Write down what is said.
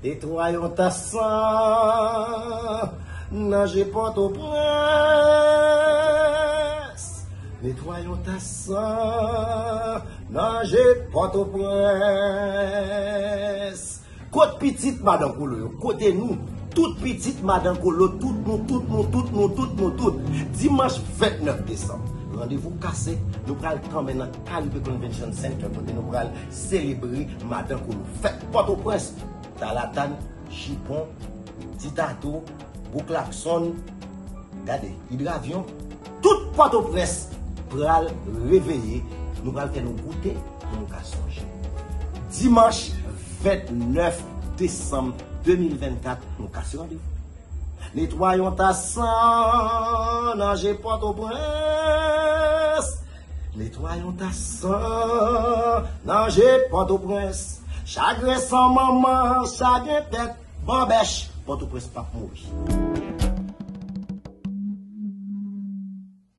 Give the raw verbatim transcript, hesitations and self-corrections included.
Netwayon tas san nan je Pòtoprens. Netwayon tas san nan je Pòtoprens. Kot pitit madan Kolo yo? Kote nou? Tout pitit madan Kolo, tout nou, tout nou, tout nou, tout nou, tout. Dimanch vennèf desanm, randevou kase, nou pral kanmen nan Caribe Convention Center, kote nou pral selebre madan Kolo. Fèt Pòtoprens, Talatàn, Jipon, Ti Tato, Gwo Klaksonn, gade, Idravyon, tout Pòtoprens pral reveye, nou pral fè nou goute pou nou ka sonje. Dimanch vennèf desanm de mil vennkat, nou kase randevou. Netwayon tas san nan je Pòtoprens. Netwayon tas san nan je Pòtoprens. Chagren san manman, chagren tèt, bòbèch. Pòtoprens p ap mouri.